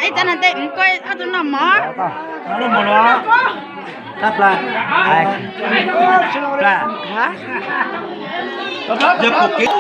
Ib tsam no tej koj ob tug noj mov. Tab plas, plas, yog pum kev.